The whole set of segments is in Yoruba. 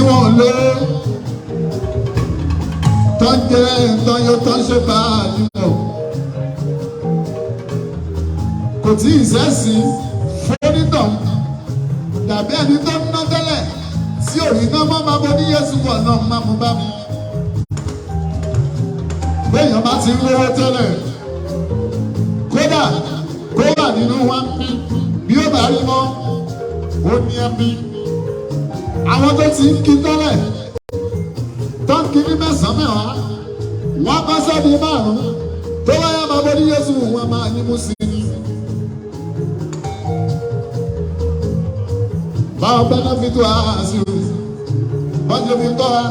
Tí wọ́n lé tó ń jẹ tọ́yọ́ tó ń ṣe bá a nínú. Kò tí ì sẹ́sìn fónítọ̀ dàbí ẹni tó ń ná tẹ́lẹ̀ tí ò rí iná mọ́ máa bọ́ ní Yéṣu wọ̀ náà máa mú bá mi. Béèyàn bá ti ń lówó tẹ́lẹ̀, kódà kó wà nínú wa ń bí bí ó bá rí mọ́, ó ní ẹ bí. Àwọn tó ti ń kí tẹ́lẹ̀ tó ń kí ní mẹ́sàn-án mẹ́wàá, wọ́n bá sọ́ọ̀dì márùn-ún tó wáyà máa bọ́ ní Yéṣu wọn máa yín mú sí i. Báwo bẹ́ẹ̀ náà fi tó àásìrò wọ́n ti fi tọ́ wa.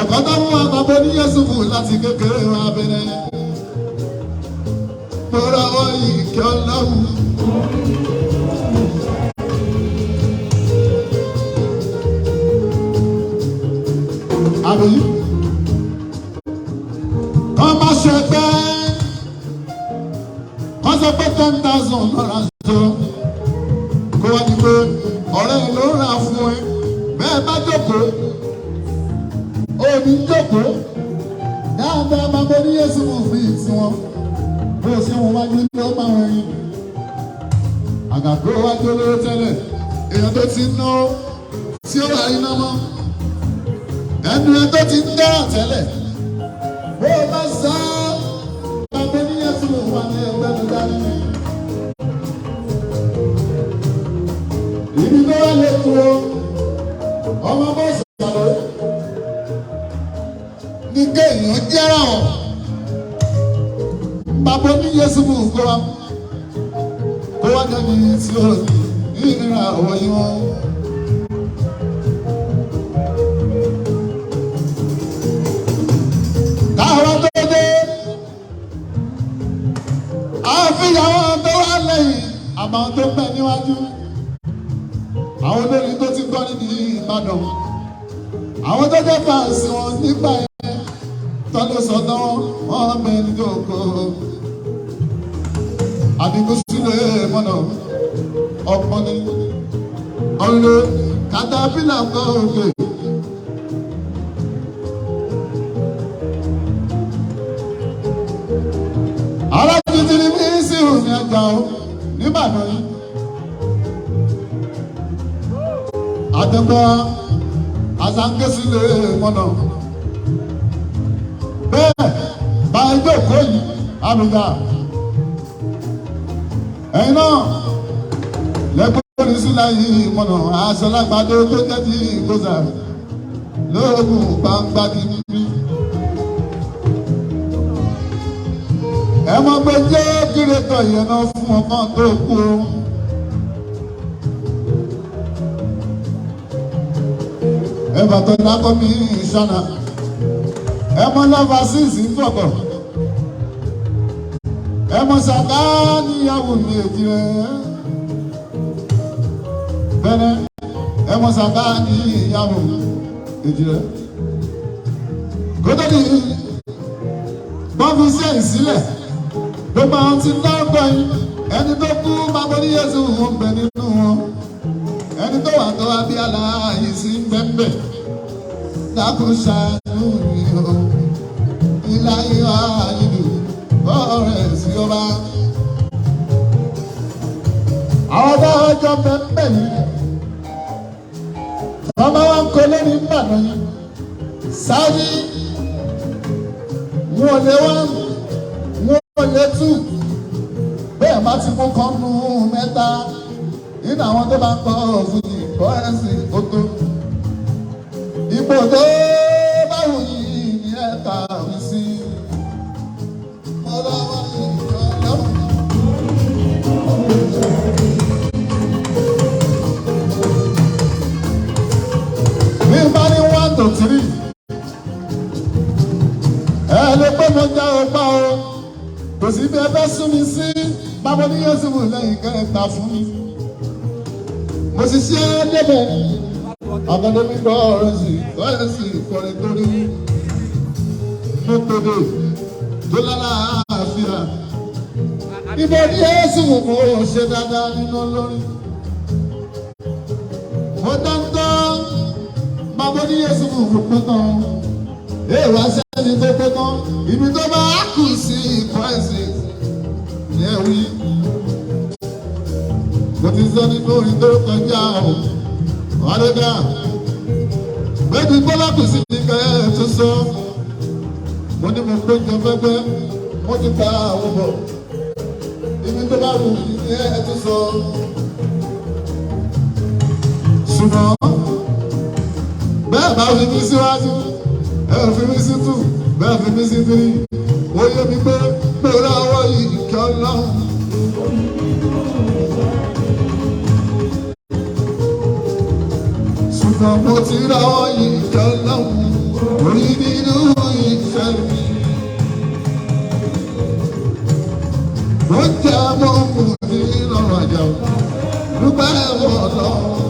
Ẹ̀kọ́ tó mú wa máa bọ́ ní Yéṣu láti kékeré wa bẹ̀rẹ̀. Mo rọwọ́ ìkẹ́ Ọlọ́run. Àbí? Kọ́ má ṣe pé kọ́ sọ pé 10,000 lọ́ra ṣọ. Kó wá ní pé ọ̀rẹ́ ló ń ra fún ẹ. Bẹ́ẹ̀ bá jókòó, òní jókòó. Dáadáa máa bọ́ ní Yéṣu fún ìtiwọn. Bó o ṣe wọn wájú ló máa ń rìn. Àgàgó wájú olówó tẹ́lẹ̀. Èèyàn tó ti ná tí ó wà iná mọ́. Ẹnu ẹ tó ti ń dára tẹ́lẹ̀. Bó o bá sá, máa bọ́ ní Yéṣu wà ní ẹgbẹ́ mi dání. Ibi tó wà lè tó ọmọ bó sọ̀rọ̀ ní kéèyàn jẹ́ra ọ̀. Bàbá ní Yéṣu kó wa kó wá dẹ́ni tí ó ní ìnira ọ̀wọ́ yìí wọ́n. Káwọn tó dé, àfihàn tó wà lẹ́yìn àmọ́ tó pẹ́ níwájú. Àwọn olórin tó ti gbọ́ níbi Ìbàdàn, àwọn tó jẹ́ fàǹsì wọn nígbà yẹn tọ́lú sọ̀tọ̀ wọn bẹ ní kókó. Àdìgún sílẹ̀ mọ́nà ọ̀pọ̀ ni ọ̀rẹ́ katapila kọ́ òkè. Alájú ti ní bí sí òní ẹja o nígbàdàn yìí. Àtẹ̀gbọ́ àsàǹgẹ́sílẹ̀ mọ́nà. Bẹ́ẹ̀ bá ẹjọ́ òkú yìí, àbùgà. Ẹ̀yin náà lẹ́gbọ́n ní sílẹ̀ yìí mọ̀nà aṣọ lágbàdo tó jẹ́ ti ìgbésà lóògùn gbangba kìíní. Ẹ mọ̀ pé jẹ́ kírètọ̀ yẹn náà fún ọkàn tó kú o. Ẹ bàtọ̀ dákọ́ mi ìṣáná. Ẹ mọ̀ lọ́fà síìsì ń fọ̀kọ̀. Ẹ mọ̀ sàká níyàwó mi èjì rẹ̀. Bẹ́ẹ̀ ẹ mọ̀ sàká níyàwó èjì rẹ̀. Kótó ni wọ́n fi iṣẹ́ ìsílẹ̀. Gbogbo àwọn tí ń dárúkọ yìí, ẹni tó kú máa ní Yéṣu ń bẹ nínú wọn. Ẹni tó wà tó wá bí aláàyè sí ń bẹ́ńbẹ́. Dákun ṣàánú mi o, ilá ìwà ìlú, ọ̀rẹ́ sí ọba. Àwọn bá ọjọ́ bẹ́ńbẹ́ yìí, bàbá wa ń kọ lórí Ìbàdàn yìí. Sáájú, wọn ò lé wá, wọn ò lé tù. Bẹ́ẹ̀ bá ti mú kan nù mẹ́ta nínú àwọn tó bá ń kọ́ fújì kọ́rẹ́nsì kótó. Ipò tó bá wù yìí ní ẹ̀ka mi sí. Mo lọ́wọ́ ìjọ lọ́wọ́. Bí n bá ní one to three, ẹ lè pé mo jẹ́ ọgbà o. Kò sí bí ẹ fẹ́ sún mi sí. Báwo ni Yéṣu lẹ́yìn kẹta fún mi? Mo sì ṣe é débẹ̀. Akademi kọ́rẹ́sì kọ́rẹ́sì kọrin torí. Mo tòde tó lálàáfíà. Ibo ni Yéṣu mo ṣe dáadáa nínú olórin. Mo dáńtọ́. ní Yéṣu kò pé tán. Èèwà sẹ́ni tó pé tán. Ibi tó bá kù sí ìkọ́ẹ̀sì ní ẹ̀wí. Mo ti sọ nínú orin tó kọjá o. Ọ̀rẹ́dà. Bẹ́ẹ̀ni Bọ́lá kù sí ní kẹ́ ẹ̀ tó sọ. Mo ní mo péjọ fẹ́gbẹ́, mo ti pa àwọn bọ̀. Ibi tó bá wù mí ní ẹ̀ tó sọ. Ṣùgbọ́n bẹ́ẹ̀ bá fi mí síwájú, ẹ ò fi mí sí tù, bẹ́ẹ̀ fi mí sí tírì. Ó yé mi pé pé lọ́wọ́ yìí kí Ọlọ́run. Ṣùgbọ́n mo ti rọ́wọ́ yìí kí Ọlọ́run. Orí nínú ìfẹ́ mi. Ó jẹ́ mọ́ kù ní lọ́rọ̀ àjà. Dúpẹ́ wọ̀ lọ́wọ́.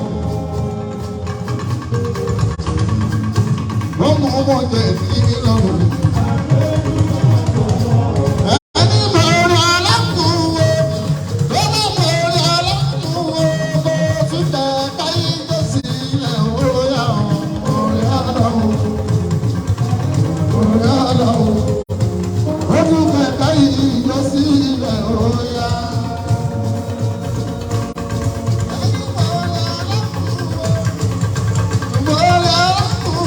Wọ́n mú ọmọ jẹ ní lọ́rùn. Ẹni mọ̀ orí alákùnwó, tó bá mọ̀ orí alákùnwó, kó tún tẹ̀ káyé tó sílẹ̀ óyá orí aláwọ̀. Orí aláwọ̀. Ó tún tẹ̀ káyé tó sílẹ̀ óyá. Ẹni mọ̀ orí alákùnwó, mọ̀ orí alákùnwó.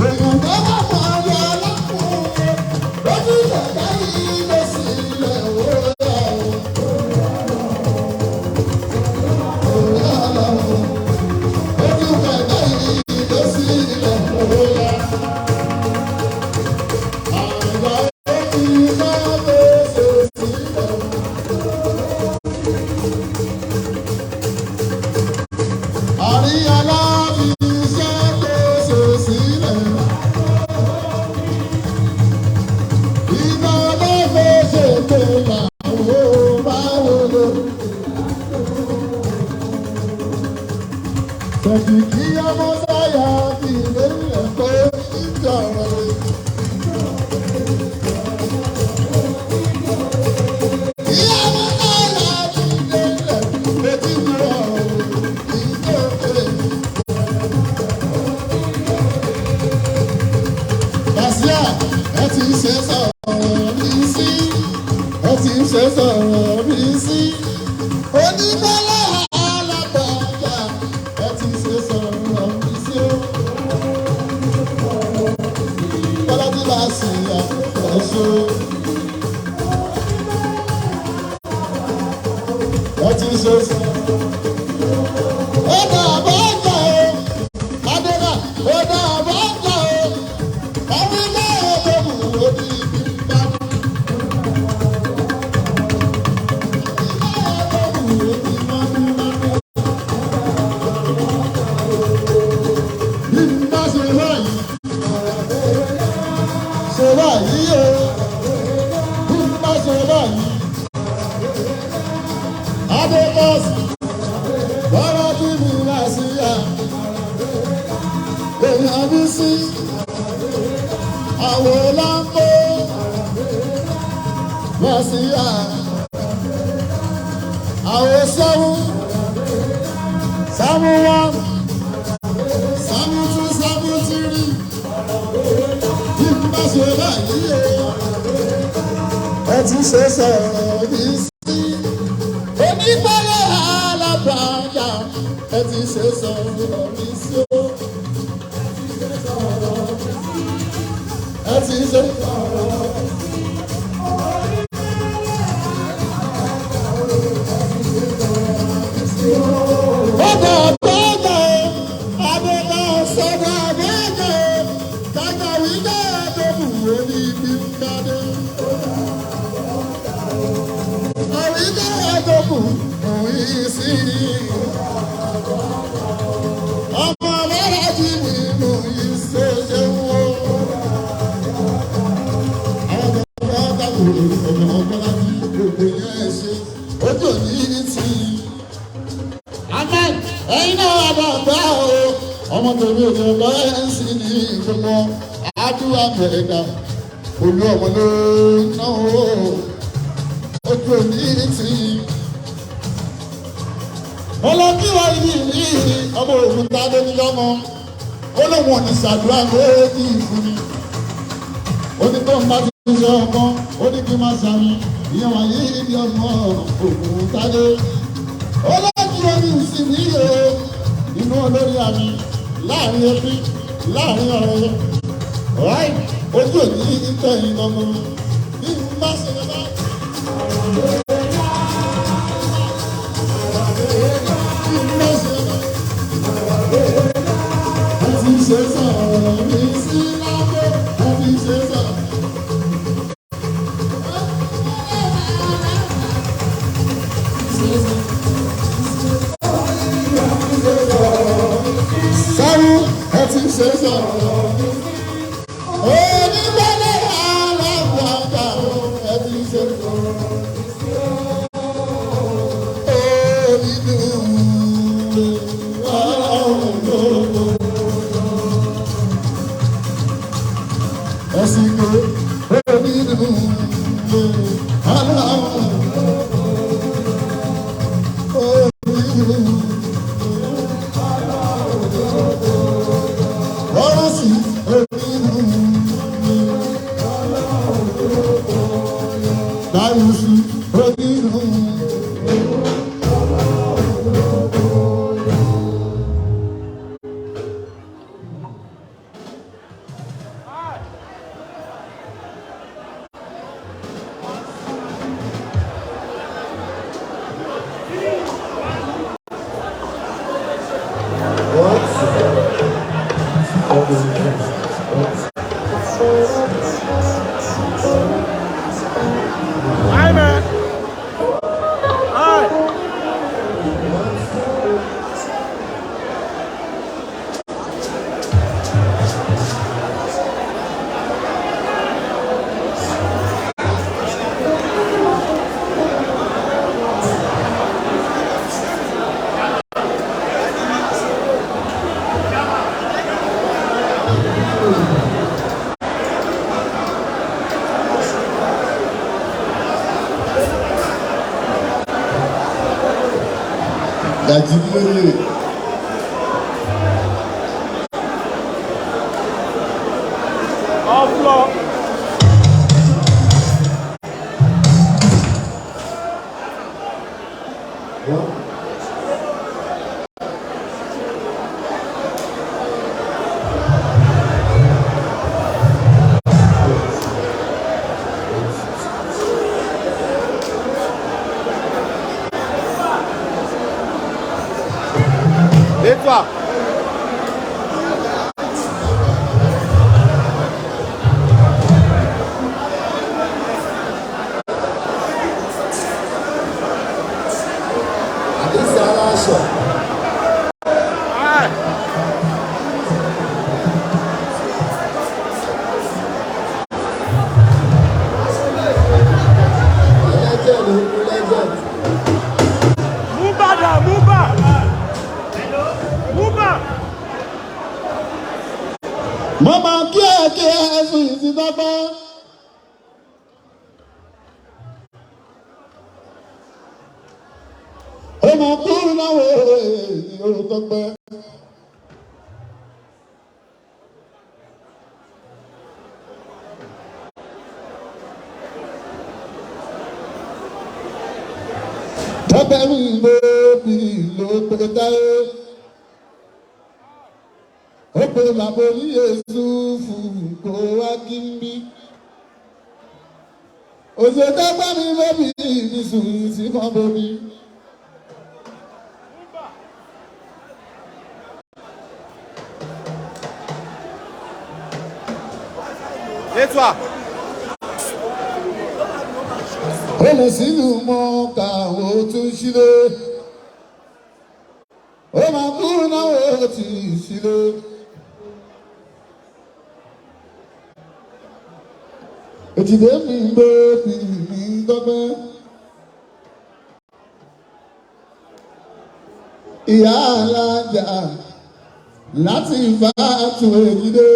Èèyàn tó bá mọ̀ orí alákùnwó, ó tún tẹ̀ káyé tó sílẹ̀ óyá. Orí aláwọ̀. Ó tún tẹ̀ káyé tó sílẹ̀ óyá. Àgbà ó fi máa fèsì sílẹ̀. Àríyànlá fi iṣẹ́ tó ṣe sílẹ̀. Iná bá fẹ́ ṣe pé làwọn bá wọlé. Tẹ̀sí kí ọmọ sáyà fi lélẹ̀ pé ìjà rẹ̀. Kí ọmọ sáyà fi lélẹ̀ pé ìjà rẹ̀. Bàṣíà, ẹ ti ṣe sọ̀rọ̀ mi sí. Ẹ ti ṣe sọ̀rọ̀ mi sí. Onígbọ́lá alábàájà, ẹ ti ṣe sọ̀rọ̀ mi sí. Bọ́lá tí bá sì yà ẹ̀ ṣe. Ẹ ti ṣe sọ̀rọ̀. Ó dà bọ́ jà o, Adéka, ó dà bọ́ jà o. Àwọn ilé ẹ̀dọ́mù òbí ibi ń bá mi. Ilé ẹ̀dọ́mù òbí máa ń bá mi. Bí n bá ṣe báyìí, ṣe báyìí o. Bí n bá ṣe báyìí, Adékọ́sì, bọ́lá tí mi bá sí ya. Èèyàn bí sí àwọn ọlọ́mbó wọ́n sí à àwọn sẹ́wọ́n sẹ́wọ́n wọ́n sẹ́wọ́n tún sẹ́wọ́n tírì bí n bá ṣe báyìí o ẹ ti ṣe sọ̀rọ̀ mi sí onígbọ́lẹ̀ alábàáyà ẹ ti ṣe sọ̀rọ̀ mi sí o ẹ ti ṣe sọ̀rọ̀. Ọ̀dà àbẹ́gà Adéka sọ́dà àbẹ́gà kàkàwí náà tó bù ó ní ibi ń bá dé. Àwí náà tó bù òun yìí sí. Ọmọ aláàjì mi mò ń yí ṣe ṣe ń wò. Àwọn ọmọ ọba wò ọmọ ọba láti gbogbo yẹn ṣe. Ojú òní ti amen ẹ̀yin náà wà bàbá o ọmọ tèmi ò ní ọgbà ẹ̀ ń sìn ní gbogbo àdúrà mẹ́ta olú ọmọ ló ná o ojú òní tì í. ọlọ́kíwá ibi ní ọmọ òkúta ló ní lọ́mọ Ó lóun ò ní ṣàdúrà méjì fún mi. Ó ní tó ń bá ti ṣe ọkọ, ó ní kí n máa ṣàmì. Ìyẹn wà yí ibi ọmọ ògùn tádé. Ó lọ́jú omi ìsinmi o. Inú olórí àmì láàrin ẹbí láàrin ọ̀rẹ́. Ọ̀ráì ojú òní ìtẹ̀yìn lọ́mọ. Bí n bá ṣe lọ bá. Bí n bá ṣe lọ bá. Ẹ ti ṣe sọ̀rọ̀ mi sí lábẹ́. Ẹ ti ṣe sọ̀rọ̀. Sáwù ẹ ti ṣe sọ̀rọ̀ mi. Onígbẹ́lẹ̀ aláwọ̀ ẹ ti ṣe sọ̀rọ̀ mi. Onínú. Aye, man. Aye. Gàjí lóye. Off floor. Létwa. Àdéhùn aláṣọ. Aye. Ẹlẹ́jẹ̀ ló kú lẹ́jẹ̀. Move back, move back. Move back. Mo máa kí ẹ kí ẹ fún ìsìnkápá. Ó máa kú náwó orúkọ pẹ́. Tọ́pẹ́ mi ló bí ló pé táyé. Ó pe bàbá oníyèsúfù kó wá kí n bí. Òṣèlú bá mi lóbi ní sùn sí kan bomi. Létwa. Ó lọ sínú mọ́ka ó tún sílé. Ó máa kú náà ó ti sílé. Ètìdé mi lóbi mi dọ́gbẹ́. Ìyá alájà láti bá tún èjìdé.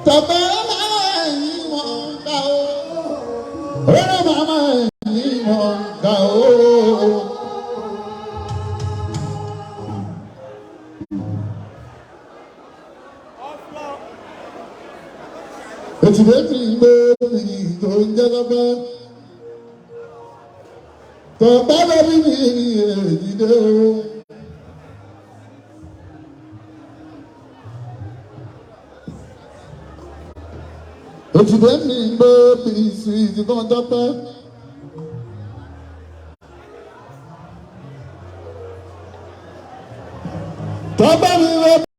Tọ̀pẹ́ màmá ẹ̀yìn wọn ga o. Orí màmá ẹ̀yìn wọn ga o. Ètùtù ń gbé mi tó ń jẹ́ lọ́pẹ́. Tọ̀pẹ́ lórí mi èjìdé o. Ètùtù mi ń gbé mi sí ìdíkọ́ tọ́pẹ́.